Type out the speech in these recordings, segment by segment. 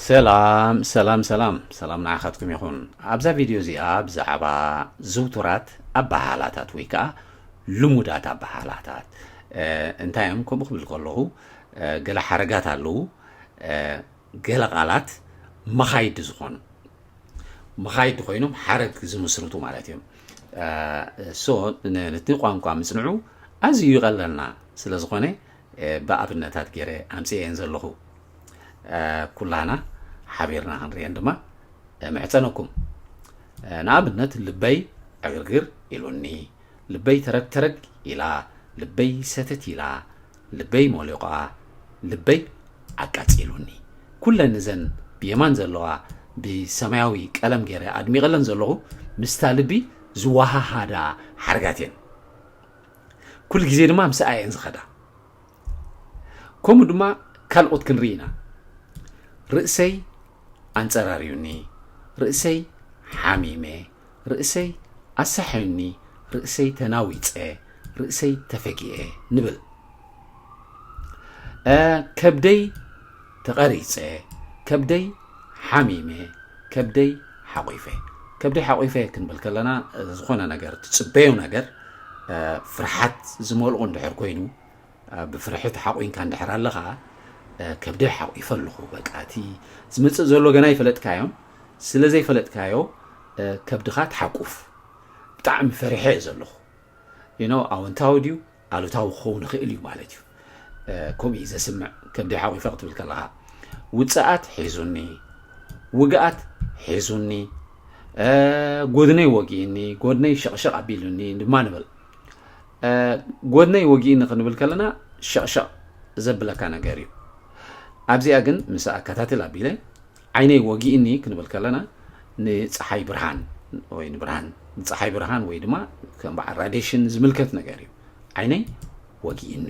ሰላም ሰላም ሰላም ሰላም ንዓኻትኩም ይኹን። ኣብዛ ቪድዮ እዚኣ ብዛዕባ ዝውቱራት ኣበሃህላታት ወይ ከዓ ልሙዳት ኣበሃህላታት፣ እ፣ እንታይ እዮም ከምኡ ክብል ከለኹ፣ እ፣ ገለ ሓረጋት ኣለዉ፣ እ፣ ገለ ቃላት መኻይዲ ዝኾኑ፣ መኻይዲ ኮይኖም ሓረግ ዝምስርቱ ማለት እዮም። እ፣ ሶ ን-፣ ነቲ ቋንቋ ምጽንዑ ኣዝዩ ይቐለልና ስለ ዝኾነ፣ እ፣ ብኣብነታት ገይረ ኣምጽኤ እየን ዘለኹ። እ፣ ኩላና ሓቢርና ክንርእየን ድማ እምሕጸነኩም። እ፣ ንኣብነት ልበይ ዕግርግር ኢሉኒ፣ ልበይ ተረግ ተረግ ኢላ፣ ልበይ ሰተት ኢላ፣ ልበይ ሞሊቋ፣ ልበይ ኣቃጺሉኒ። ኩለን እዘን ብየማን ዘለዋ ብሰማያዊ ቀለም ገይረ ኣድሚቐለን ዘለኹ ምስታ ልቢ ዝወሃሃዳ ሓረጋት እየን። ኩሉ ግዜ ድማ ምስኣ እየን ዝኸዳ። ከምኡ ድማ ካልኦት ክንርኢ ኢና። ርእሰይ ኣንጸራርዩኒ፣ ርእሰይ ሓሚመ፣ ርእሰይ ኣሳሕዩኒ፣ ርእሰይ ተናዊጸ፣ ርእሰይ ተፈጊኤ ንብል። እ፣ ከብደይ ተቐሪጸ፣ ከብደይ ሓሚመ፣ ከብደይ ሓቑፈ። ከብደይ ሓቑፈ ክንብል ከለና፣ እ፣ ዝኾነ ነገር ትጽበዮ ነገር፣ እ፣ ፍርሓት ዝመልኦ እንድሕር ኮይኑ፣ እ፣ ብፍርሒ ተሓቑንካ እንድሕር ኣለኻ፣ እ፣ ከብደይ ሓቑፈ ኣለኹ። በቃ እቲ ዝመጽእ ዘሎ ገና ኣይፈለጥካዮን። ስለ ዘይፈለጥካዮ፣ እ፣ ከብድኻ ትሓቁፍ። ብጣዕሚ ፈሪሐ እየ ዘለኹ። You know፣ ኣወንታዊ ድዩ ኣሉታዊ ክኸውን ይኽእል እዩ ማለት እዩ። እ፣ ከምኡ እዩ ዘስምዕ፣ ከብደይ ሓቑፈ ክትብል ከለኻ። ውጽኣት ሒዙኒ፣ ውግኣት ሒዙኒ፣ እ፣ ጎድነይ ወጊእኒ፣ ጎድነይ ሸቕሸቕ ኣቢሉኒ ድማ ንብል። እ፣ ጎድነይ ወጊእኒ ክንብል ከለና ሸቕሸቕ ዘብለካ ነገር እዩ። ኣብዚኣ ግን ምስ ኣከታትል ኣቢለ ዓይነይ ወጊእኒ ክንብል ከለና ንፀሓይ ብርሃን ወይ ንብርሃን፣ ንፀሓይ ብርሃን ወይ ድማ ከም በዓል ራዲሽን ዝምልከት ነገር እዩ። ዓይነይ ወጊእኒ።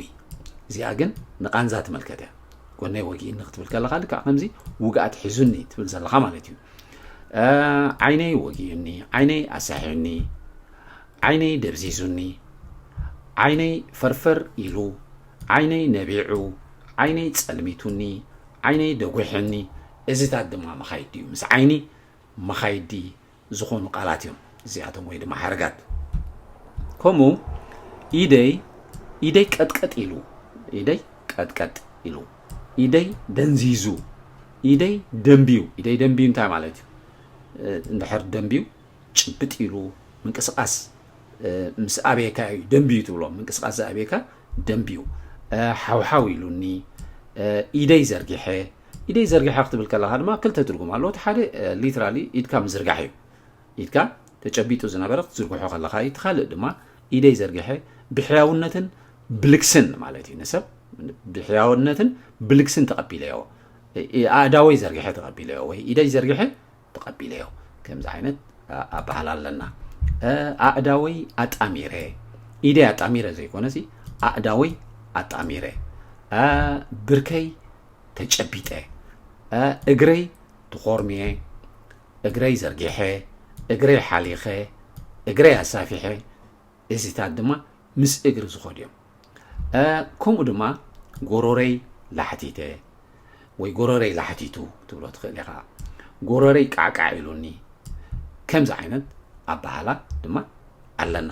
እዚኣ ግን ንቓንዛ ትምልከት እያ። ጎነይ ወጊእኒ ክትብል ከለኻ ልክዕ ከምዚ ውግኣት ሒዙኒ ትብል ዘለኻ ማለት እዩ። እ፣ ዓይነይ ወጊኡኒ፣ ዓይነይ ኣሳሕዩኒ፣ ዓይነይ ደብዚዙኒ፣ ዓይነይ ፈርፈር ኢሉ፣ ዓይነይ ነቢዑ፣ ዓይነይ ጸልሚቱኒ፣ ዓይነይ ደጒሑኒ፣ እዚታት ድማ መኻይዲ እዩ። ምስ ዓይኒ መኻይዲ ዝኾኑ ቃላት እዮም እዚኣቶም፣ ወይ ድማ ሓረጋት። ከምኡ ኢደይ፣ ኢደይ ቀጥቀጥ ኢሉ፣ ኢደይ ቀጥቀጥ ኢሉ፣ ኢደይ ደንዚዙ፣ ኢደይ ደንብዩ። ኢደይ ደንብዩ እንታይ ማለት እዩ? እ፣ እንድሕር ደንብዩ ጭብጥ ኢሉ ምንቅስቓስ፣ እ፣ ምስ ኣበየካ እዩ ደንብዩ ትብሎ። ምንቅስቓስ ዝኣበየካ ደንብዩ። እ፣ ሓውሓው ኢሉኒ፣ እ፣ ኢደይ ዘርጊሐ፣ ኢደይ ዘርጊሐ ክትብል ከለኻ ድማ ክልተ ትርጉም ኣለዎ። እቲ ሓደ፣ እ፣ ሊትራሊ ኢድካ ምዝርጋሕ እዩ። ኢድካ ተጨቢጡ ዝነበረ ክትዝርግሖ ከለኻ እዩ። እቲ ካልእ ድማ ኢደይ ዘርጊሐ ብሕያውነትን ብልግስን ማለት እዩ። ንሰብ ብሕያውነትን ብልግስን ተቐቢለዮ። እ፣ ኣእዳወይ ዘርጊሐ ተቐቢለዮ ወይ ኢደይ ዘርጊሐ ተቐቢለዮ። ከምዚ ዓይነት፣ እ፣ ኣበሃህላ ኣለና። እ፣ ኣእዳወይ ኣጣሚረ፣ ኢደይ ኣጣሚረ ዘይኮነሲ ኣእዳወይ ኣጣሚረ፣ እ፣ ብርከይ ተጨቢጠ፣ እ፣ እግረይ ተኾርምየ፣ እግረይ ዘርጊሐ፣ እግረይ ሓሊኸ፣ እግረይ ኣሳፊሐ፣ እዚታት ድማ ምስ እግሪ ዝኸዱ እዮም። እ፣ ከምኡ ድማ ጎሮረይ ላሕቲተ ወይ ጎሮረይ ላሕቲቱ ክትብሎ ትኽእል ኢኻ። ጎሮረይ ቃዕቃዕ ኢሉኒ። ከምዚ ዓይነት ኣበሃህላ ድማ ኣለና።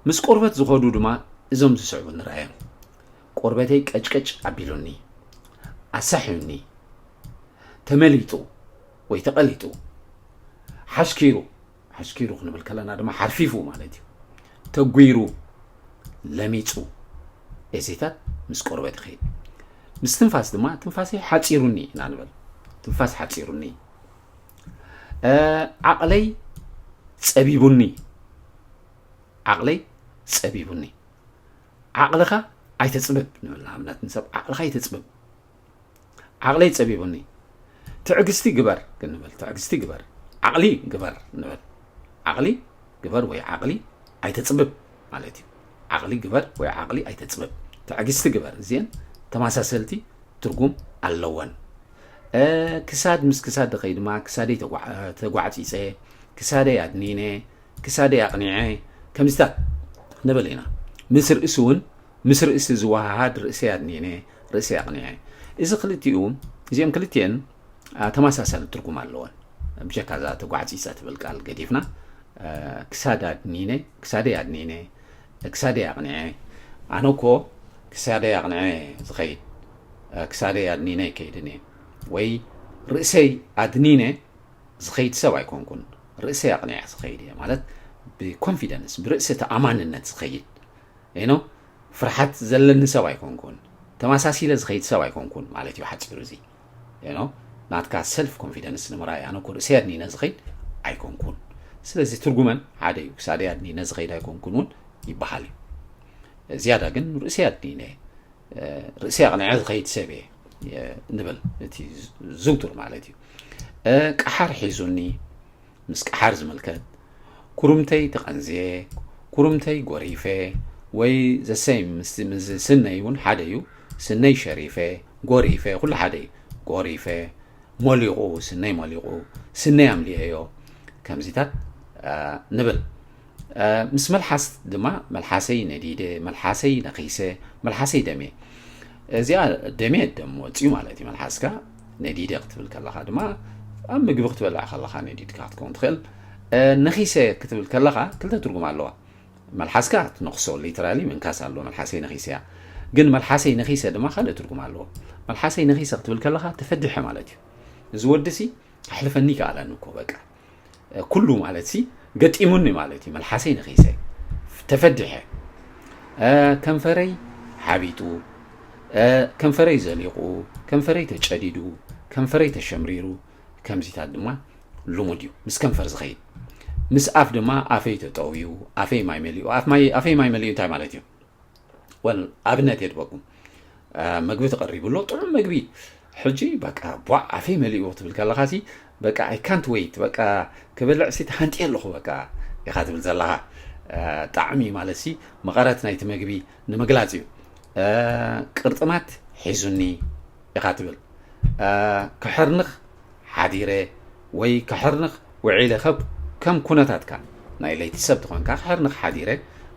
ምስ ቆርበት ዝኸዱ ድማ እዞም ዝስዕቡ ንርኣዮም። ቆርበተይ ቀጭቀጭ ኣቢሉኒ፣ ኣሳሕዩኒ፣ ተመሊጡ ወይ ተቐሊጡ፣ ሓሽኪሩ፣ ሓሽኪሩ ክንብል ከለና ድማ ሓርፊፉ ማለት እዩ። ተጒሩ፣ ለሚጹ፣ እዚታት ምስ ቆርበት ይኸይድ። ምስ ትንፋስ ድማ ትንፋሰይ ሓጺሩኒ ኢና ንብል። ትንፋስ ሓጺሩኒ። እ፣ ዓቕለይ ጸቢቡኒ። ዓቕለይ ጸቢቡኒ። ዓቕልኻ ኣይተጽብብ ንብል። ንኣብነት ንሰብ ዓቕልኻ ኣይተጽብብ። ዓቕለይ ጸቢቡኒ። ትዕግስቲ ግበር ክንብል፣ ትዕግስቲ ግበር። ዓቕሊ ግበር ንብል። ዓቕሊ ግበር ወይ ዓቕሊ ኣይተጽብብ ማለት እዩ። ዓቕሊ ግበር ወይ ዓቕሊ ኣይተጽብብ። ትዕግስቲ ግበር። እዚአን ተመሳሰልቲ ትርጉም ኣለወን። እ፣ ክሳድ ምስ ክሳድ ድኸይ ድማ ክሳደይ ተጓዕ-፣ ተጓዕጺጸ፣ ክሳደይ ኣድኒነ፣ ክሳደይ ኣቕኒዐ፣ ከምዚታት ንብል ኢና። ምስ ርእሲ እውን፣ ምስ ርእሲ ዝወሃሃድ ርእሰይ ኣድኒነ፣ ርእሰይ ኣቕኒዐ። እዚ ክልቲኡ፣ እዚኦም ክልቲአን ተመሳሳሊ ትርጉም ኣለወን። ብጀካ እዛ ተጓዕፂፀ ትብል ቃል ገዲፍና ክሳድ ኣድኒነ፣ ክሳደይ ኣድኒነ፣ ክሳደይ ኣቕኒዐ። ኣነ እኮ ክሳደይ ኣቕኒዐ ዝኸይድ፣ ክሳደይ ኣድኒነ ይከይድን እየ። ወይ ርእሰይ ኣድኒነ ዝኸይድ ሰብ ኣይኮንኩን፣ ርእሰይ ኣቕኒዐ ዝኸይድ እየ። ማለት ብኮንፊደንስ፣ ብርእሰ ተኣማንነት ዝኸይድ ኖ፣ ፍርሓት ዘለኒ ሰብ ኣይኮንኩን፣ ተመሳሲለ ዝኸይድ ሰብ ኣይኮንኩን ማለት እዩ ሓፂሩ። እዚ ኖ፣ ናትካ ሰልፍ ኮንፊደንስ ንምርኣይ ኣነ እኮ ርእሰይ ኣድኒነ ዝኸይድ ኣይኮንኩን። ስለዚ ትርጉመን ሓደ እዩ። ክሳደይ ኣድኒነ ዝኸይድ ኣይኮንኩን እውን ይበሃል እዩ። ዝያዳ ግን ርእሰይ ኣድኒነ፣ ርእሰይ ኣቕኒዐ ዝኸይድ ሰብ እየ ንብል። እቲ ዝውቱር ማለት እዩ። ቀሓር ሒዙኒ፣ ምስ ቀሓር ዝምልከት፣ ኩርምተይ ተቐንዝየ፣ ኩርምተይ ጎሪፈ፣ ወይ ዘሰይ ምስ ስነይ እውን ሓደ እዩ። ስነይ ሸሪፈ፣ ጎሪፈ፣ ኩሉ ሓደ እዩ። ጎሪፈ፣ ሞሊቑ፣ ስነይ ሞሊቑ፣ ስነይ ኣምሊኤዮ፣ ከምዚታት ንብል። ምስ መልሓስ ድማ፣ መልሓሰይ ነዲደ፣ መልሓሰይ ነኺሰ፣ መልሓሰይ ደምየ። እዚኣ ደምየ፣ ደም ወፂኡ ማለት እዩ። መልሓስካ ነዲደ ክትብል ከለኻ ድማ ኣብ ምግቢ ክትበልዕ ከለኻ ነዲድካ ክትከውን ትኽእል። ነኺሰ ክትብል ከለኻ ክልተ ትርጉም ኣለዋ። መልሓስካ ትነኽሶ፣ ሊትራሊ ምንካስ ኣለዎ፣ መልሓሰይ ነኺሰያ። ግን መልሓሰይ ነኺሰ ድማ ካልእ ትርጉም ኣለዎ። መልሓሰይ ነኺሰ ክትብል ከለኻ ተፈዲሐ ማለት እዩ። እዚ ወዲ ሲ ኣሕልፈኒ ይከኣለኒ እኮ በቃ። ኩሉ ማለት ሲ ገጢሙኒ ማለት እዩ። መልሓሰይ ነኺሰ፣ ተፈዲሐ፣ ከንፈረይ ሓቢጡ፣ ከንፈረይ ዘሊቑ፣ ከንፈረይ ተጨዲዱ፣ ከንፈረይ ተሸምሪሩ፣ ከምዚታት ድማ ልሙድ እዩ። ምስ ከንፈር ዝኸይድ፣ ምስ ኣፍ ድማ ኣፈይ ተጠውዩ፣ ኣፈይ ማይ መሊኡ። ኣፈይ ማይ መሊኡ እንታይ ማለት እዩ? ወል ኣብነት የድበኩም። መግቢ ተቐሪቡ ኣሎ፣ ጥዑም መግቢ። ሕጂ በቃ ቧዕ ኣፈይ መሊኡ ክትብል ከለኻ ሲ በቃ I can't wait፣ በቃ ክበልዕ ሲ ተሃንጥየ ኣለኹ በቃ ኢኻ ትብል ዘለኻ። ጣዕሚ ማለት ሲ መቐረት ናይቲ መግቢ ንምግላጽ እዩ። ቅርጥማት ሒዙኒ ኢኻ ትብል። ከሕርንኽ ሓዲረ ወይ ከሕርንኽ ውዒለ፣ ከም ኩነታትካ፣ ናይ ለይቲ ሰብ ተኾንካ ከሕርንኽ ሓዲረ፣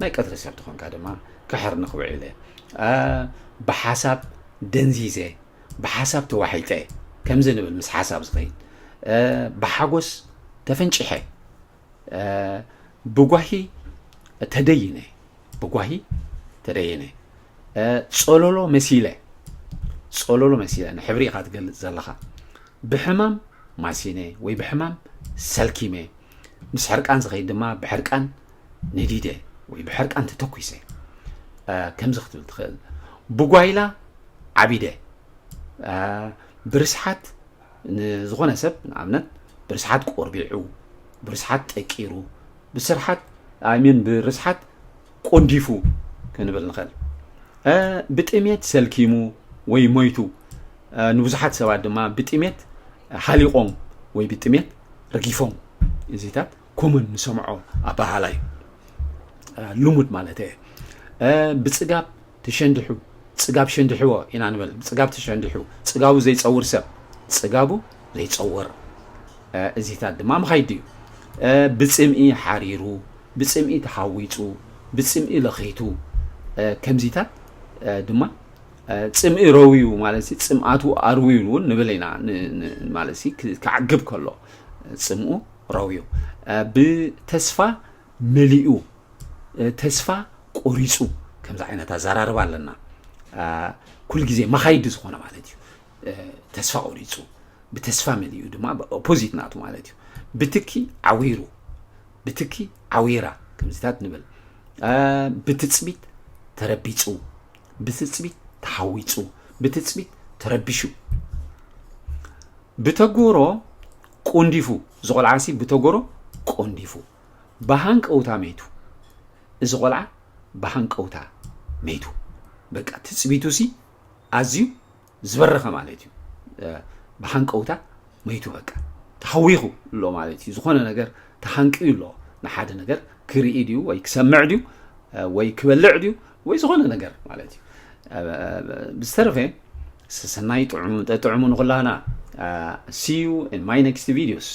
ናይ ቀትሪ ሰብ ተኾንካ ድማ ከሕርንኽ ውዒለ። ብሓሳብ ደንዚዘ፣ ብሓሳብ ተዋሒጠ፣ ከምዚ ንብል ምስ ሓሳብ ዝኸይድ። ብሓጎስ ተፈንጭሐ፣ ብጓሂ ተደይነ፣ ብጓሂ ተደይነ። ጸሎሎ መሲለ፣ ጸሎሎ መሲለ፣ ንሕብሪ ኢኻ ትገልጽ ዘለኻ። ብሕማም ማሲነ ወይ ብሕማም ሰልኪመ፣ ምስ ሕርቃን ዝኸይድ ድማ ብሕርቃን ነዲደ ወይ ብሕርቃን ተተኲሰ። ከምዚ ክትብል ትኽእል። ብጓይላ ዓቢደ፣ ብርስሓት ንዝኾነ ሰብ ንኣብነት ብርስሓት ቆርቢዑ፣ ብርስሓት ጠቂሩ፣ ብስርሓት፣ I mean፣ ብርስሓት ቆንዲፉ ክንብል ንኽእል። ብጥሜት ሰልኪሙ ወይ ሞይቱ፣ ንብዙሓት ሰባት ድማ ብጥሜት ሃሊቖም ወይ ብጥሜት ረጊፎም። እዚታት ኮመን ንሰምዖ ኣባሃላ እዩ። ልሙድ ማለት እየ። ብጽጋብ ተሸንዲሑ፣ ጽጋብ ሸንዲሕዎ ኢና ንብል። ብጽጋብ ተሸንዲሑ፣ ጽጋቡ ዘይጸውር ሰብ፣ ጽጋቡ ዘይጸውር። እዚታት ድማ ምኻይድ እዩ። ብጽምኢ ሓሪሩ፣ ብጽምኢ ተሓዊጹ፣ ብጽምኢ ለኺቱ፣ ከምዚታት ድማ ጽምኢ ረውዩ ማለት ሲ፣ ጽምኣቱ ኣርውዩ እውን ንብል ኢና። ማለት ሲ፣ ክዓግብ ከሎ ጽምኡ ረውዩ። ብተስፋ መሊኡ፣ ተስፋ ቆሪጹ፣ ከምዚ ዓይነት ኣዘራርባ ኣለና። ኩል ግዜ መኻይዲ ዝኾነ ማለት እዩ። ተስፋ ቆሪጹ፣ ብተስፋ መሊኡ ድማ ኦፖዚት ናቱ ማለት እዩ። ብትኪ ዓዊሩ፣ ብትኪ ዓዊራ፣ ከምዚታት ንብል። ብትጽቢት ተረቢጹ፣ ብትጽቢት ተሓዊጹ፣ ብትጽቢት ተረቢሹ። ብተጎሮ ቆንዲፉ፣ እዚ ቆልዓ ሲ ብተጎሮ ቆንዲፉ። ብሃንቀውታ መይቱ። እዚ ቆልዓ ብሃንቀውታ መይቱ። በቃ ትጽቢቱ ሲ ኣዝዩ ዝበረኸ ማለት እዩ። ብሃንቀውታ መይቱ በቃ። ተሃዊኹ ኣሎ ማለት እዩ። ዝኾነ ነገር ተሃንቅዩ ኣሎ። ንሓደ ነገር ክርኢ ድዩ ወይ ክሰምዕ ድዩ ወይ ክበልዕ ድዩ ወይ ዝኾነ ነገር ማለት እዩ። ብዝተረፈ ሰሰናይ ጥዑሙ ንኹላህና። See you in my next videos።